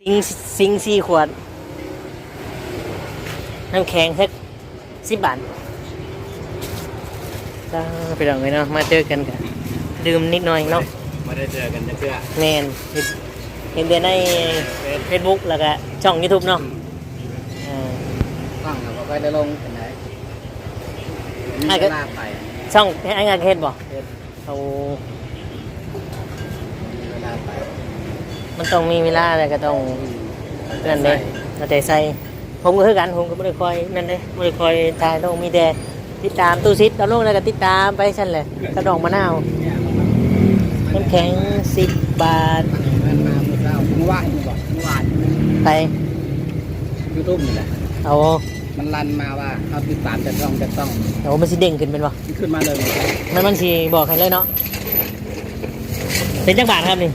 ຊິງ ຊິງສີ່ຂວດ ນ້ຳແຂງສັກສິບບາດ. ເອີ ພີ່ນ້ອງເອີຍເນາະ ມາເຈີກັນກະດື່ມນິດໜ້ອຍເນາະ ບໍ່ໄດ້ເຈີກັນຈັກເທື່ອ. ແມ່ນ ເຫັນ ເຫັນແຕ່ໃນເຟສບຸກ ແລ້ວກະຊ່ອງຢູທູບເນາະ. ເອີ ຟັງແລ້ວບໍ່ຄ່ອຍໄດ້ລົງປານໃດ. ອ້າຍກະ ມີເວລາໄປ ຊ່ອງອ້າຍກະເຮັດບໍ່? ເຮັດ. ໂອ້ ມີເວລາໄປ ມັນຕ້ອງມີເວລາ ແລ້ວກະຕ້ອງ ອືມ ນັ້ນເດ້ ເອົາໃຈໃສ່. ເອົາໃຈໃສ່ ຜົມກະຄືກັນ ຜົມກະບໍ່ໄດ້ຄ່ອຍນັ້ນເດ້ ບໍ່ໄດ້ຄ່ອຍຖ່າຍລົງ ມີແຕ່ຕິດຕາມຕູ້ສິດ ເອົາລົງແລ້ວກະຕິດຕາມໄປຊັ້ນແຫຼະ ກັບນ້ອງມະນາວ. ນ້ຳແຂງສິບບາດ. ມັນມາມື້ເຊົ້າ ມື້ວານນີ້ບໍ ມື້ວານ ໃສ? ຢູທູບນີ້ແຫຼະ. ໂອ້ ມັນລັ່ນມາວ່າເຮົາຕິດຕາມຈາກຊ່ອງ ຈາກຊ່ອງ. ໂອ້ ມັນຊິເດ້ງຂຶ້ນແມ່ນບໍ່? ມັນຂຶ້ນມາເລີຍ ມັນ ມັນຊິບອກໃຫ້ເລີຍເນາະ. ເປັນຈັກບາດຄັບນີ້?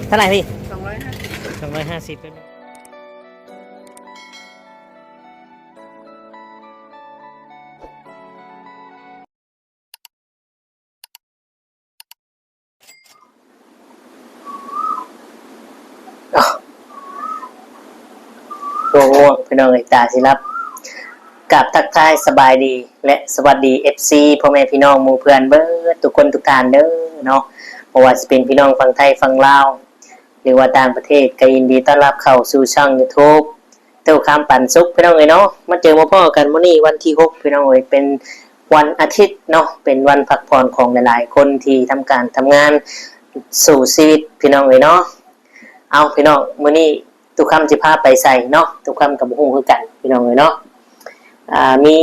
ເທົ່າໃດພີ່? ສອງຮ້ອຍຫ້າສິບ ສອງຮ້ອຍຫ້າສິບ. ໂອ້ ງ່ວງໆ ພີ່ນ້ອງເອີຍ ຕາຊິຫຼັບ. ກາບທັກທາຍສະບາຍດີ ແລະ ສະຫວັດດີ ເອັຟຊີ ພໍ່ແມ່ພີ່ນ້ອງໝູ່ເພື່ອນເບິດທຸກຄົນທຸກທ່ານເດີເນາະ. ບໍ່ວ່າຊິເປັນພີ່ນ້ອງຝັ່ງໄທຝັ່ງລາວ ຫຼືວ່າຕ່າງປະເທດ ກະຍິນດີຕ້ອນຮັບເຂົ້າສູ່ຊ່ອງຢູທູບ ຕູ້ຄຳປັນສຸກ ພີ່ນ້ອງເອີຍເນາະ. ມາເຈີມາພໍ້ກັນມື້ນີ້ວັນທີຫົກ ພີ່ນ້ອງເອີຍ ເປັນວັນອາທິດເນາະ ເປັນວັນພັກຜ່ອນຂອງຫຼາຍໆຄົນທີ່ທຳການທຳງານສູ້ຊີວິດ ພີ່ນ້ອງເອີຍເນາະ. ເອົາ ພີ່ນ້ອງ ມື້ນີ້ຕູ້ຄຳຊິພາໄປໃສເນາະ ຕູ້ຄຳກະບໍ່ຮູ້ຄືກັນ ພີ່ນ້ອງເອີຍເນາະ. ອ່າ ມີ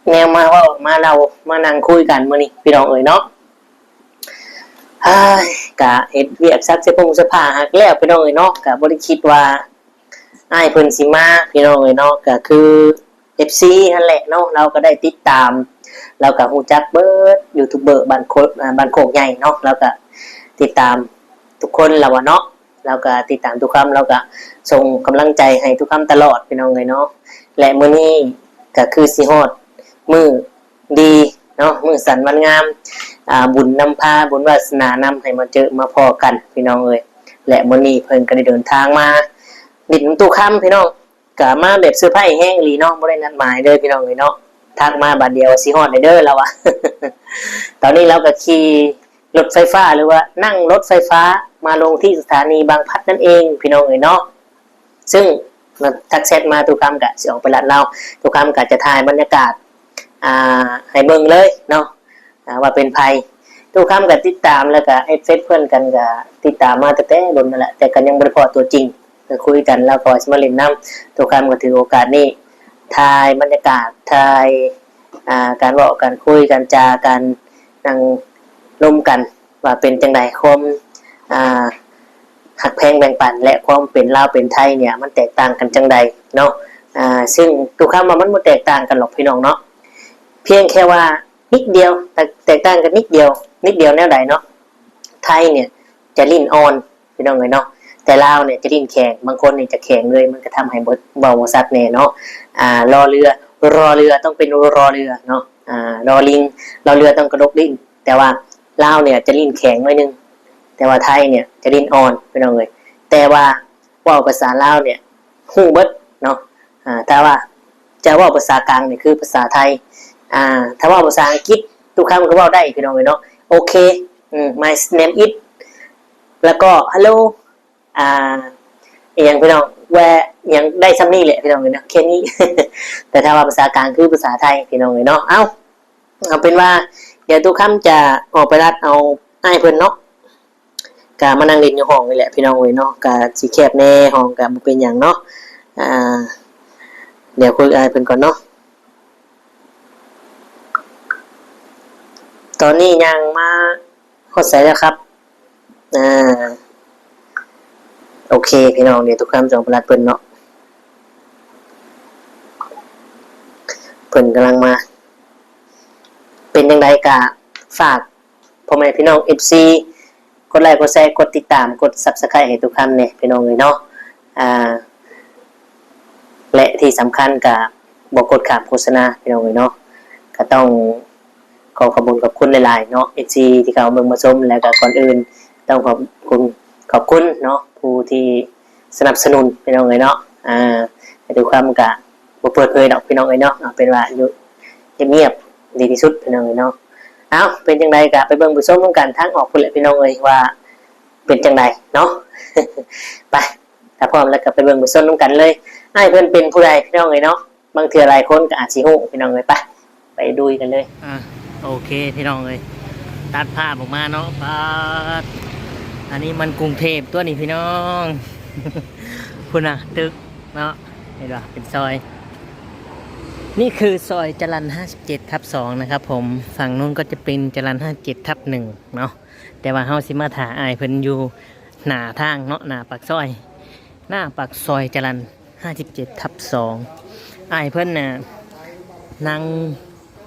ແນວມາເວົ້າມາເລົ່າມານັ່ງຄຸຍກັນມື້ນີ້ ພີ່ນ້ອງເອີຍເນາະ. ເຮີ້ຍ ກະເຮັດວຽກຊັກເສື້ອຜົງເສື້ອຜ້າຫັ້ນແຫຼະ ພີ່ນ້ອງເອີຍເນາະ ກະບໍ່ໄດ້ຄິດວ່າອ້າຍເພິ່ນຊິມາ ພີ່ນ້ອງເອີຍເນາະ. ກະຄື ເອັຟຊີ ຫັ້ນແຫຼະເນາະ ລາວກະໄດ້ຕິດຕາມ ລາວກະຮູ້ຈັກເບິດຢູທູບເບີບ້ານໂຄ ອ່າ ບ້ານໂຄກໃຫຍ່ເນາະ ລາວກະຕິດຕາມທຸກຄົນລາວວ່າເນາະ. ລາວກະຕິດຕາມຕູ້ຄຳ ລາວກະສົ່ງກຳລັງໃຈໃຫ້ຕູ້ຄຳຕະຫຼອດ ພີ່ນ້ອງເອີຍເນາະ. ແລະ ມື້ນີ້ກະຄືຊິຮອດມື້ ດີເນາະ ມື້ສັນວັນງາມ ອ່າ ບຸນນຳພາ ບຸນວາສະໜານຳ ໃຫ້ມາເຈີມາພໍ້ກັນ ພີ່ນ້ອງເອີຍ. ແລະ ມື້ນີ້ເພິ່ນກະໄດ້ເດີນທາງມາຫຼິ້ນນຳຕູ້ຄຳ ພີ່ນ້ອງ ກະມາແບບເຊີໄພແຮງອີ່ຫຼີເນາະ ບໍ່ໄດ້ນັດໝາຍເດີ ພີ່ນ້ອງເອີຍເນາະ. ທັກມາບາດດຽວຊິຮອດແລ້ວເດີ ລາວວ່າ. ຕອນນີ້ລາວກະຂີ່ລົດໄຟຟ້າ ຫຼືວ່ານັ່ງລົດໄຟຟ້າມາລົງທີ່ສະຖານີບາງພະດນັ້ນເອງ ພີ່ນ້ອງເອີຍເນາະ. ຊຶ່ງທັກແຊັດມາ ຕູ້ຄຳກະຊິອອກໄປລັດລາວ ຕູ້ຄຳກະຈະຖ່າຍບັນຍາກາດ ອ່າ ໃຫ້ເບິ່ງເລີຍເນາະ ອ່າ ວ່າເປັນໃຜ. ຕູ້ຄຳກະຕິດຕາມ ແລ້ວກະແອັດເຟສເພິ່ນກັນ ກະຕິດຕາມມາຕັ້ງແຕ່ດົນນັ້ນແຫຼະ ແຕ່ກະຍັງບໍ່ໄດ້ພໍ້ຕົວຈິງ ກະຄຸຍກັນ ລາວກະວ່າຊິມາຫຼິ້ນນຳ. ຕູ້ຄຳກະຖືໂອກາດນີ້ຖ່າຍບັນຍາກາດ ຖ່າຍ ອ່າ ການເວົ້າການຄຸຍ ການຈາ ການນັ່ງລົມກັນ ວ່າເປັນຈັ່ງໃດ ຄວາມ ອ່າ ຮັກແພງແບ່ງປັນ ແລະ ຄວາມເປັນລາວເປັນໄທເນີ້ຍ ມັນແຕກຕ່າງກັນຈັ່ງໃດເນາະ. ອ່າ ຊຶ່ງຕູ້ຄຳວ່າມັນບໍ່ແຕກຕ່າງກັນຫຼອກ ພີ່ນ້ອງເນາະ ພຽງແຄ່ວ່ານິດດຽວ ແຕກ ແຕກຕ່າງກັນນິດດຽວ. ນິດດຽວແນວໃດເນາະ? ໄທເນີ້ຍຈະລີ້ນອ່ອນ ພີ່ນ້ອງເອີຍເນາະ ແຕ່ລາວເນີ້ຍຈະລີ້ນແຂງ ບາງຄົນນີ້ຈະແຂງເລີຍ ມັນກະທຳໃຫ້ບໍ່ ເວົ້າບໍ່ຊັດແດ່ເນາະ. ອ່າ ລໍເຮືອ ລໍເຮືອ ຕ້ອງເປັນ ລໍເຮືອເນາະ ອ່າ ລໍລິງ ລໍເຮືອ ຕ້ອງກະດົກລີ້ນ. ແຕ່ວ່າລາວເນີ້ຍຈະລີ້ນແຂງໜ້ອຍໜຶ່ງ ແຕ່ວ່າໄທເນີ້ຍຈະລີ້ນອ່ອນ ພີ່ນ້ອງເອີຍ. ແຕ່ວ່າເວົ້າພາສາລາວເນີ້ຍຮູ້ເບິດເນາະ. ອ່າ ຖ້າວ່າຈະເວົ້າພາສາກາງນີ້ຄືພາສາໄທ. ອ່າ ຖ້າເວົ້າພາສາອັງກິດ ຕູ້ຄຳກະເວົ້າໄດ້ ພີ່ນ້ອງເອີຍເນາະ. ໂອເຄ ອືມ My name is ແລ້ວກໍ Hello ອ່າ ອີ່ຫຍັງ ພີ່ນ້ອງ Where ອີ່ຫຍັງ ໄດ້ຊ່ຳນີ້ແຫຼະ ພີ່ນ້ອງເອີຍເນາະ ແຄ່ນີ້. ແຕ່ຖ້າວ່າພາສາກາງຄືພາສາໄທ ພີ່ນ້ອງເອີຍເນາະ. ເອົ້າ ເອົາເປັນວ່າ ດຽວຕູ້ຄຳຈະອອກໄປລັດເອົາອ້າຍເພິ່ນເນາະ ກະມານັ່ງຫຼິ້ນຢູ່ຫ້ອງນີ້ແຫຼະ ພີ່ນ້ອງເອີຍເນາະ. ກະຊິແຄບແດ່ ຫ້ອງກະບໍ່ເປັນຫຍັງເນາະ. ອ່າ ດຽວຄຸຍອ້າຍເພິ່ນກ່ອນເນາະ. ຕອນນີ້ຍ່າງມາຮອດໃສແລ້ວຄັບ? ອ່າ ໂອເຄ ພີ່ນ້ອງ ດຽວຕູ້ຄຳຈະໄປລັດເພິ່ນເນາະ ເພິ່ນກຳລັງມາ. ເປັນຈັ່ງໃດກະຝາກພໍ່ແມ່ພີ່ນ້ອງ ເອັຟຊີ ກົດໄລ້ ກົດແຊ ກົດຕິດຕາມ ກົດຊັບສະໄຄຣບ໌ໃຫ້ຕູ້ຄຳແດ່ ພີ່ນ້ອງເອີຍເນາະ. ອ່າ ແລະ ທີ່ສຳຄັນກະບໍ່ກົດຂ້າມໂຄສະນາ ພີ່ນ້ອງເອີຍເນາະ. ກະຕ້ອງ ຂໍຂອບຄຸນຂອບຄຸນຫຼາຍໆເນາະ ເອັຟຊີ ທີ່ເຂົ້າມາເບິ່ງມາຊົມ. ແລ້ວກະກ່ອນອື່ນຕ້ອງຂອບຄຸນ ຂອບຄຸນເນາະ ຜູ້ທີ່ ສະໜັບສະໜູນພີ່ນ້ອງເອີຍເນາະ. ອ່າ ແຕ່ທຸກຄຳກະບໍ່ເປີດເຜີຍດອກພີ່ນ້ອງເອີຍເນາະ, ເອົາເປັນວ່າຢູ່ງຽບໆດີທີ່ສຸດພີ່ນ້ອງເອີຍເນາະ. ເອົ້າ ເປັນຈັ່ງໃດກະໄປເບິ່ງໄປຊົມນຳກັນທາງອອກພຸ້ນແຫຼະພີ່ນ້ອງເອີຍ ວ່າເປັນຈັ່ງໃດເນາະ. ໄປ ຖ້າພ້ອມແລ້ວກໍໄປເບິ່ງໄປຊົມນຳກັນເລີຍ. ອ້າຍເພິ່ນເປັນຜູ້ໃດພີ່ນ້ອງເອີຍເນາະ? ບາງເທື່ອຫຼາຍຄົນກໍອາດຊິຮູ້ພີ່ນ້ອງເອີຍ. ໄປ ໄປລຸຍກັນເລີຍ. ອ່າ ໂອເຄພີ່ນ້ອງເອີຍ ຕັດພາບອອກມາເນາະ. ປາດ ອັນນີ້ມັນກຸງເທບຕົວນີ້ພີ່ນ້ອງ. ພຸ້ນນະ ຕຶກເນາະ ເຫັນບໍ່ ເປັນຊອຍ. ນີ້ຄືຊອຍຈະລັນຫ້າສິບເຈັດທັບສອງນະຄັບຜົມ, ຝັ່ງໂນ້ນກໍຈະເປັນຈະລັນຫ້າສິບເຈັດທັບໜຶ່ງເນາະ. ແຕ່ວ່າເຮົາຊິມາຖ້າອ້າຍເພິ່ນຢູ່ໜ້າທາງເນາະ, ໜ້າປາກຊອຍ ໜ້າປາກຊອຍຈະລັນຫ້າສິບເຈັດທັບສອງ. ອ້າຍເພິ່ນນະນັ່ງ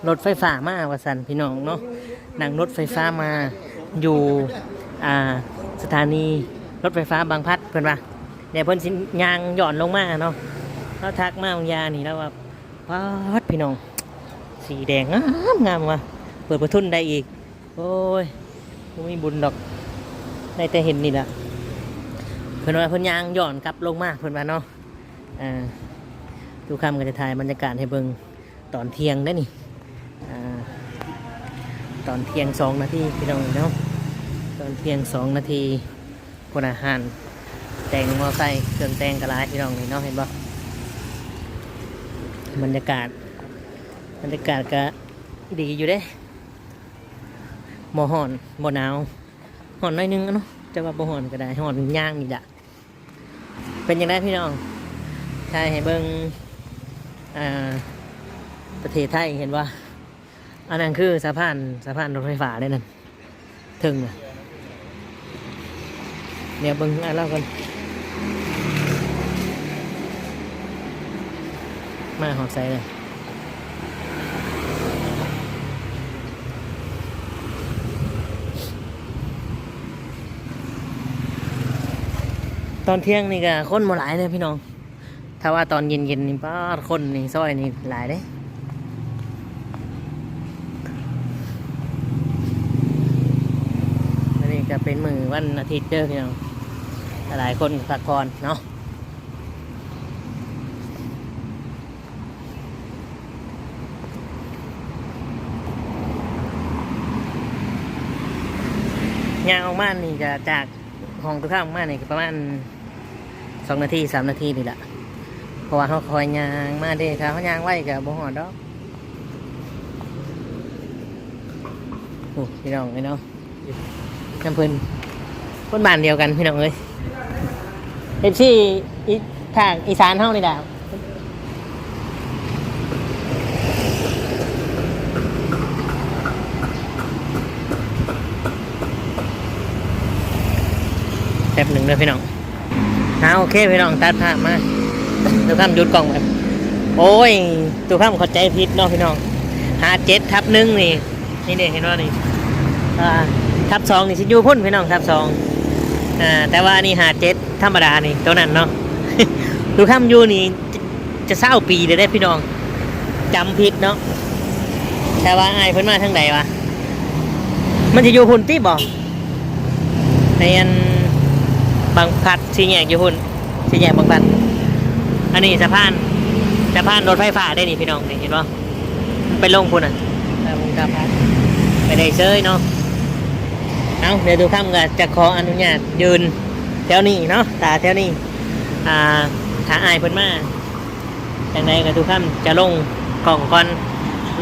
ລົດໄຟຟ້າມາວ່າຊັ້ນພີ່ນ້ອງເນາະ, ນັ່ງລົດໄຟຟ້າມາຢູ່ ອ່າ ສະຖານີລົດໄຟຟ້າບາງພລັດເພິ່ນວ່າ. ແລ້ວເພິ່ນຊິຍ່າງຍ້ອນລົງມາເນາະ, ລາວທັກມາບາງຢ່າງນີ້ ລາວວ່າ ປາດ ພີ່ນ້ອງ ສີແດງງາມໆ ວ່າເປີດປະທຸນໄດ້ອີກ. ໂອ້ຍ ບໍ່ມີບຸນດອກ ໄດ້ແຕ່ເຫັນນີ້ລະ. ເພິ່ນວ່າເພິ່ນຍ່າງຍ້ອນກັບລົງມາ ເພິ່ນວ່າເນາະ. ອ່າ ຕູ້ຄຳກໍຈະຖ່າຍບັນຍາກາດໃຫ້ເບິ່ງຕອນທ່ຽງໄດ໋ນີ້. ອ່າ ຕອນທ່ຽງສອງນາທີພີ່ນ້ອງເນາະ, ຕອນທ່ຽງສອງນາທີ. ພຸ້ນນະ ຮ້ານແຕ່ງມໍໄຊ ເຄື່ອງແຕ່ງກໍຫຼາຍພີ່ນ້ອງນີ້ເນາະ, ເຫັນບໍ່? ບັນຍາກາດ ບັນຍາກາດກໍດີຢູ່ເດ້, ບໍ່ຮ້ອນບໍ່ໜາວ, ຮ້ອນໜ້ອຍໜຶ່ງເນາະ ແຕ່ວ່າບໍ່ຮ້ອນກໍໄດ້, ຮ້ອນຍ່າງນີ້ລະ. ເປັນຈັ່ງໃດພີ່ນ້ອງ? ຖ່າຍໃຫ້ເບິ່ງ ອ່າ ປະເທດໄທ ເຫັນບໍ່? ອັນນັ້ນຄືສະພານ ສະພານລົດໄຟຟ້າເດ້ນັ້ນ ເທິງນະ. ດຽວເບິ່ງອັນລາວກ່ອນ ມາຮອດໃສແລ້ວ? ຕອນທ່ຽງນີ້ກະຄົນບໍ່ຫຼາຍເດ້ພີ່ນ້ອງ. ຖ້າວ່າຕອນເຢັນໆນີ້ ປາດ ຄົນໃນຊອຍນີ້ຫຼາຍເດ້. ມື້ນີ້ກໍເປັນມື້ວັນອາທິດເດີພີ່ນ້ອງ, ຫຼາຍຄົນກໍພັກຜ່ອນເນາະ. ຍ່າງອອກມານີ້ກໍຈາກຫ້ອງຕຸຄາມອອກມານີ້ກໍປະມານ ສອງນາທີ ສາມນາທີນີ້ລະ ເພາະວ່າເຮົາຄ່ອຍຍ່າງມາເດ້, ຖ້າເຮົາຍ່າງໄວກໍບໍ່ຮອດດອກ. ໂອ້ ພີ່ນ້ອງເອີຍເນາະ, ນຳເພິ່ນ ຄົນບ້ານດຽວກັນພີ່ນ້ອງເອີຍ, ເອັຟຊີ ອີ ພາກອີສານເຮົານີ້ລະ. ແປັບໜຶ່ງເດີພີ່ນ້ອງ. ອ່າ ໂອເຄພີ່ນ້ອງ, ຕັດພາບມາ ຕຸຄຳຢຸດກ້ອງໄວ້. ໂອ້ຍ ຕຸຄຳເຂົ້າໃຈຜິດເນາະພີ່ນ້ອງ, ຫ້າເຈັດທັບໜຶ່ງນີ້ ນີ້ເດ້ ເຫັນບໍ່ນີ້? ອ່າ ທັບສອງນີ້ຊິຢູ່ພຸ້ນພີ່ນ້ອງ, ທັບສອງ. ອ່າ ແຕ່ວ່າອັນນີ້ຫ້າເຈັດທຳມະດານີ້ໂຕນັ້ນເນາະ, ຕຸຄຳຢູ່ນີ້ຈະ ຈະຊາວປີແລ້ວເດ້ພີ່ນ້ອງ, ຈຳຜິດເນາະ. ແຕ່ວ່າອ້າຍເພິ່ນມາທາງໃດວະ? ມັນຊິຢູ່ພຸ້ນຕິບໍ່? ໃນອັນບາງພລັດ ສີ່ແຍກຢູ່ພຸ້ນ ສີ່ແຍກບາງພລັດ. ອັນນີ້ສະພານ ສະພານລົດໄຟຟ້າເດ້ນີ້ພີ່ນ້ອງ, ນີ້ເຫັນບໍ່? ໄປລົງພຸ້ນນະ ໄປໄດ້ເຊີຍເນາະ. ເອົ້າ ດຽວຕຸຄຳກໍຈະຂໍອະນຸຍາດຢືນແຖວນີ້ເນາະ, ຖ້າແຖວນີ້ ອ່າ ຖ້າອ້າຍເພິ່ນມາຈັ່ງໃດກໍຕຸຄຳຈະລົງກ້ອງກ່ອນ,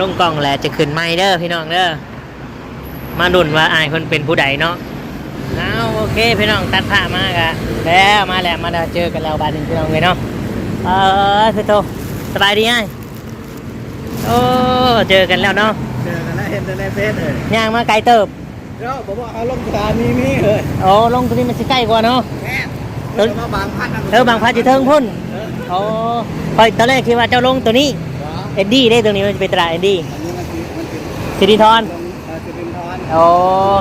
ລົງກ້ອງແລ້ວຈະຂຶ້ນໃໝ່ເດີພີ່ນ້ອງເດີ. ມາລຸ້ນວ່າອ້າຍເພິ່ນເປັນຜູ້ໃດເນາະ. ເອົາ ໂອເຄພີ່ນ້ອງ, ຕັດພາບມາກະແລ້ວ ມາແລ້ວ ມາແລ້ວ ເຈີກັນແລ້ວບາດນີ້ພີ່ນ້ອງເອີຍເນາະ. ເອີ ຄືໂຕ ສະບາຍດີອ້າຍ. ໂອ້ ເຈີກັນແລ້ວເນາະ, ເຈີກັນແລ້ວ ເຫັນແຕ່ໃນເຟສເອີຍ. ຍ່າງມາໄກເຕີບ. ເຈົ້າ ບໍ່ ບໍ່ ເອົາລົງສະຖານີນີ້ເອີຍ. ໂອ້ ລົງຕົວນີ້ມັນຊິໃກ້ກວ່າເນາະ. ແມ່ນ ເອີ ມາບາງພລັດ ເອີ ບາງພລັດຢູ່ເທິງພຸ້ນ. ເອີ ໂອ້ ຂ້ອຍຕອນແລກຄິດວ່າເຈົ້າລົງຕົວນີ້. ເອີ ເອັນດີເດ້, ຕົວນີ້ມັນຈະເປັນຕະຫຼາດເອັນດີ. ອັນນີ້ມັນຊິ ມັນຊິ ສິລິນທອນ. ເອີ ສິລິນທອນ. ໂອ້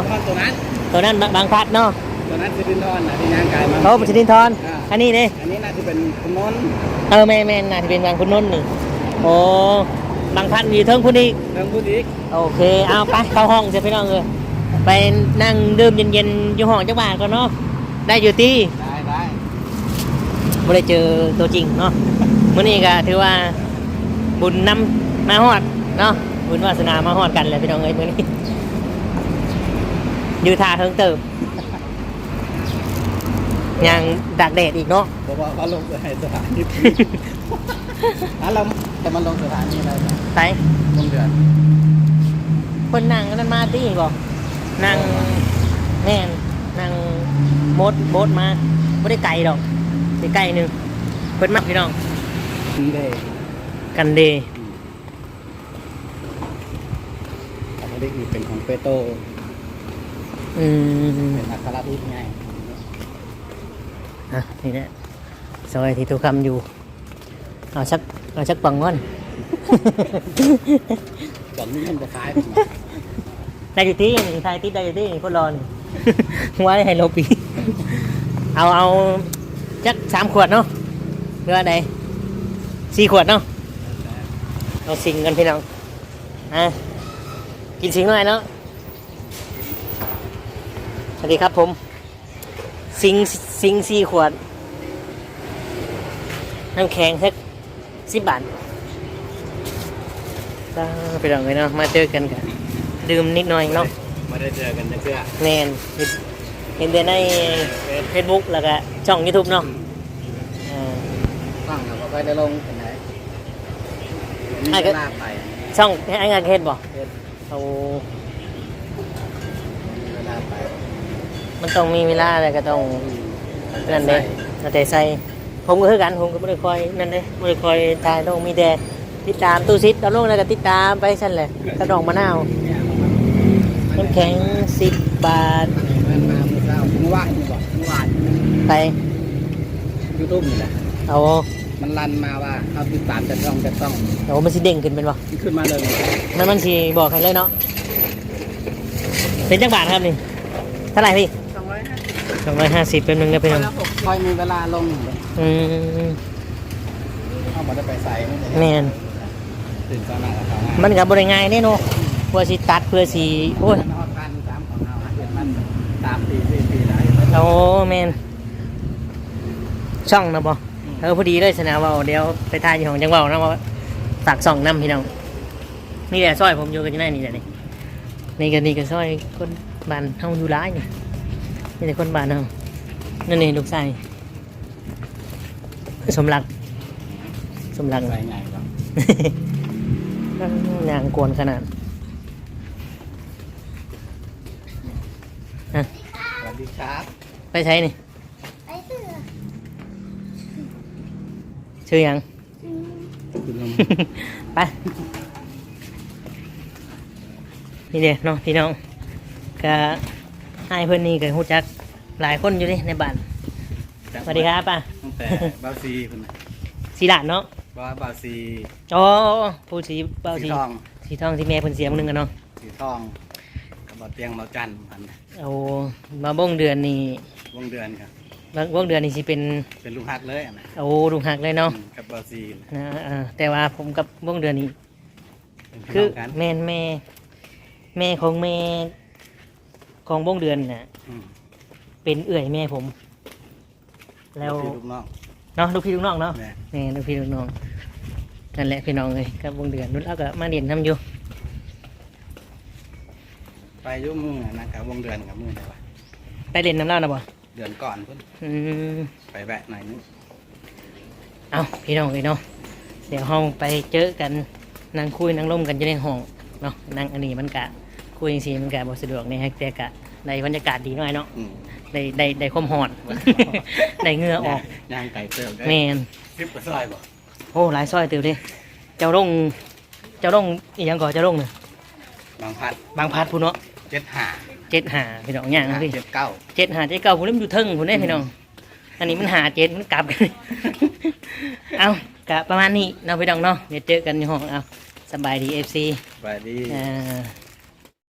ສິລິນທອນຕົວນັ້ນ ຕົວນັ້ນບາ- ບາງພລັດເນາະ. ຕົວນັ້ນສິລິນທອນນະ ທີ່ຍ່າງກາຍມາ. ໂອ້ ສິລິນທອນ. ອ່າ ອັນນີ້ເດ້ ອັນນີ້ໜ້າຈະເປັນຄຸນນົນ. ເອີ ແມ່ນໆ ໜ້າຈະເປັນບາງຂຸນນົນນີ້. ໂອ້ ບາງພລັດຢູ່ເທິງພຸ້ນອີກ. ເທິງພຸ້ນອີກ. ໂອເຄ ເອົາໄປ ເຂົ້າຫ້ອງຊະພີ່ນ້ອງເອີຍ, ໄປນັ່ງດື່ມເຢັນໆຢູ່ຫ້ອງຈັກບາດກ່ອນເນາະ. ໄດ້ຢູ່ຕິ? ໄດ້ ໄດ້. ບໍ່ໄດ້ເຈີຕົວຈິງເນາະ. ມື້ນີ້ກໍຖືວ່າບຸນນຳມາຮອດເນາະ, ບຸນວາສະໜາມາຮອດກັນແລ້ວພີ່ນ້ອງເອີຍ. ມື້ນີ້ຢູ່ທ່າເຫິງເຕີບ ຍ່າງຕາກແດດອີກເນາະ. ບໍ່ວ່າວ່າລົງສະຖານີ ອ່ະ ແລ້ວ ແຕ່ມັນລົງສະຖານີແລ້ວ ໄປ ລົງເດືອນ ເພິ່ນນັ່ງອັນນັ້ນມາຕິບໍ່? ນັ່ງ ແມ່ນ ນັ່ງໂບດ ໂບດມາ ບໍ່ໄດ້ໄກດອກ ໃກ້ໆໜຶ່ງ. ເພິ່ນມັກ ພີ່ນ້ອງ ກັນເດ ກັນເດ ອືມ ອັນນີ້ເປັນຂອງເປໂຕ ອືມ ເປັນອັກຂະລະທູດໃຫຍ່. ອ່ະ ນີ້ແຫຼະ ຊອຍທີ່ຕູ້ຄຳຢູ່. ເອົາຈັກ ເອົາຈັກປ່ອງກ່ອນ. ຕອນນີ້ມັນບໍ່ຂາຍ ໄດ້ຢູ່ຕິ ນີ້ ຖ່າຍຕິດໄດ້ຢູ່ຕິ ຄົນຫຼໍ່ນີ້ ວ່າໃຫ້ລົບອີກ. ເອົາ ເອົາຈັກສາມຂວດເນາະ ຫຼືວ່າໃດ? ສີ່ຂວດເນາະ. ເອົາສິງກັນພີ່ນ້ອງ ອ່າ ກິນສິງໜ້ອຍເນາະ. ສະຫວັດດີຄັບຜົມ. ສິງ ສິງສີ່ຂວດ ນ້ຳແຂງສັກສິບບາດ. ເອີ ພີ່ນ້ອງເອີຍເນາະ ມາເຈີກັນກະດື່ມນິດໜ້ອຍເນາະ. ບໍ່ໄດ້ເຈີກັນຈັກເທື່ອ. ແມ່ນ ເຫັນ ເຫັນແຕ່ໃນເຟສບຸກ ແລ້ວກະຊ່ອງຢູທູບເນາະ. ເອີ ຊ່ອງກໍບໍ່ຄ່ອຍໄດ້ລົງປານໃດ ມີເວລາໄປ. ຊ່ອງອ້າຍງານເຮັດບໍ່? ເຮັດ. ໂອ້ ມີເວລາໄປ ມັນຕ້ອງມີເວລາ ແລ້ວກໍຕ້ອງ ອືມ ນັ້ນເດ້ ເອົາໃຈໃສ່. ເອົາໃຈໃສ່ ຜົມກໍຄືກັນ ຜົມກໍບໍ່ໄດ້ຄ່ອຍນັ້ນເດ້ ບໍ່ໄດ້ຄ່ອຍຖ່າຍລົງ ມີແຕ່ຕິດຕາມຕູ້ສິດ ຕາມລົງ ແລ້ວກໍຕິດຕາມໄປຊັ້ນແຫຼະ ກັບນ້ອງມະນາວ. ນ້ຳແຂງສິບບາດ. ມັນມາມື້ເຊົ້າ ມື້ວານນີ້ບໍ? ມື້ວານ ໃສ? ຢູທູບນີ້ແຫຼະ. ເອົາ ມັນລັນມາວ່າເຮົາຕິດຕາມຈັກຊ່ອງ ຈັກຊ່ອງ. ໂອ້ ມັນຊິເດ້ງຂຶ້ນແມ່ນບໍ່? ມັນຂຶ້ນມາເລີຍ ມັນ ມັນຊິບອກໃຫ້ເລີຍເນາະ. ເປັນຈັກບາດຄັບນີ້? ເທົ່າໃດພີ່? ສອງຮ້ອຍຫ້າສິບ ສອງຮ້ອຍຫ້າສິບ. ແປັບໜຶ່ງເດີພີ່ນ້ອງ ຄ່ອຍມີເວລາລົງ. ອືມ ເຮົາບໍ່ໄດ້ໄປໃສ. ແມ່ນ ຕື່ນເຊົ້າມາກໍເຂົ້າງານ ມັນກໍບໍ່ໄດ້ງ່າຍເດ້ເນາະ ກວ່າຊິຕັດ ເພື່ອຊິ ໂອ້ຍ ມັນຮອດພັນສາມຂອງເຮົາ ເຮັດມາສາມປີ ສີ່ປີແລ້ວ. ໂອ້ ແມ່ນ ຊ່ອງນະບໍ່? ອືມ ເອີ ພໍດີເລີຍຊັ້ນນະ ເວົ້າ ດຽວໄປຖ່າຍຢູ່ຫ້ອງຈັ່ງເວົ້າເນາະ ວ່າຝາກຊ່ອງນຳພີ່ນ້ອງ. ນີ້ແຫຼະ ຊອຍຜົມຢູ່ກໍຢູ່ໃນນີ້ແຫຼະນີ້. ນີ້ກໍ ນີ້ກໍຊອຍຄົນບ້ານເຮົາຢູ່ຫຼາຍນີ້ ມີແຕ່ຄົນບ້ານເຮົາ. ນັ້ນນີ້ລູກຊາຍສົມລັກ ສົມລັກ ໃສ່ງ່າຍເນາະ ຍ່າງກວນຂະໜາດ. ຮະ ສະຫວັດດີຄັບ ໄປໃສນີ້? ຊື່ຫຍັງ? ໄປ ນີ້ເດ້ເນາະພີ່ນ້ອງ ກະອ້າຍເພິ່ນນີ້ກະຮູ້ຈັກຫຼາຍຄົນຢູ່ເດ້ໃນບ້ານ. ສະຫວັດດີຄັບປ້າ ຕັ້ງແຕ່ບ່າວສີພຸ້ນນະ ສີຫຼ້ານເນາະ. ບໍ່ ບ່າວສີ ອໍ ຜູ້ສີ ບ່າວສີ ສີທອງ ສີທອງ ທີ່ແມ່ເພິ່ນເສຍມື້ໜຶ່ງຫັ້ນເນາະ. ສີທອງກັບບ່າວຕຽງ ບ່າວຈັນຫັ້ນ. ໂອ້ ມາວົງເດືອນນີ້ ວົງເດືອນຄັບ ວົງເດືອນນີ້ຊິເປັນ ເປັນລູກຮັກເລີຍນະ. ໂອ້ ລູກຮັກເລີຍເນາະ ອືມ ກັບບ່າວສີນະ. ເອີ ແຕ່ວ່າຜົມກັບວົງເດືອນນີ້ ເປັນພີ່ນ້ອງກັນ ຄືແມ່ນແມ່ ແມ່ຂອງແມ່ຂອງວົງເດືອນນະ ອືມ ເປັນເອື້ອຍແມ່ຜົມ. ແລ້ວ ລູກພີ່ລູກນ້ອງເນາະ ລູກພີ່ລູກນ້ອງເນາະ. ແມ່ນ ແມ່ນ ລູກພີ່ລູກນ້ອງ. ນັ້ນແຫຼະພີ່ນ້ອງເອີຍ ກັບວົງເດືອນ ລາວກໍມາຫຼິ້ນນຳຢູ່. ໄປຢູ່ມື້ນັ້ນກັບວົງເດືອນກັບມື້ໃດວະ ໄປຫຼິ້ນນຳລາວນະບໍ່? ເດືອນກ່ອນພຸ້ນ. ອືມ ໄປແວະໜ້ອຍໜຶ່ງ. ເອົ້າ ພີ່ນ້ອງເອີຍເນາະ ດຽວເຮົາໄປເຈີກັນ ນັ່ງຄຸຍນັ່ງລົມກັນຢູ່ໃນຫ້ອງເນາະ. ນັ່ງອັນນີ້ມັນກະ ຄຸຍຈັ່ງຊີ້ມັນກະບໍ່ສະດວກແດ່ ແຕ່ກະໄດ້ບັນຍາກາດດີໜ້ອຍເນາະ. ອືມ ໄດ້ ໄດ້ ໄດ້ຄວາມຮ້ອນ ໄດ້ເຫື່ອອອກ. ຍ່າງ ຍ່າງໄກເຕີບເດ້. ແມ່ນ ສິບກວ່າຊອຍບໍ່? ໂອ້ ຫຼາຍຊອຍເຕີບເດ້. ເຈົ້າລົງ ເຈົ້າລົງອີ່ຫຍັງກໍ ເຈົ້າລົງນະ? ບາງພັດ ບາງພັດພຸ້ນເນາະ. ເຈັດຫ້າ ເຈັດຫ້າ ພີ່ນ້ອງ ຍ່າງນະພີ່ ເຈັດເກົ້າ ເຈັດຫ້າ ເຈັດເກົ້າ ພຸ້ນ ມັນຢູ່ເທິງພຸ້ນເດ້ ອືມ ພີ່ນ້ອງ. ອັນນີ້ມັນຫ້າເຈັດ ມັນກັບກັນ. ເອົ້າ ກະປະມານນີ້ເນາະ ພີ່ນ້ອງເນາະ ດຽວເຈີກັນຢູ່ຫ້ອງ. ເອົ້າ ສະບາຍດີ ເອັຟຊີ ສະບາຍດີ ເອີ.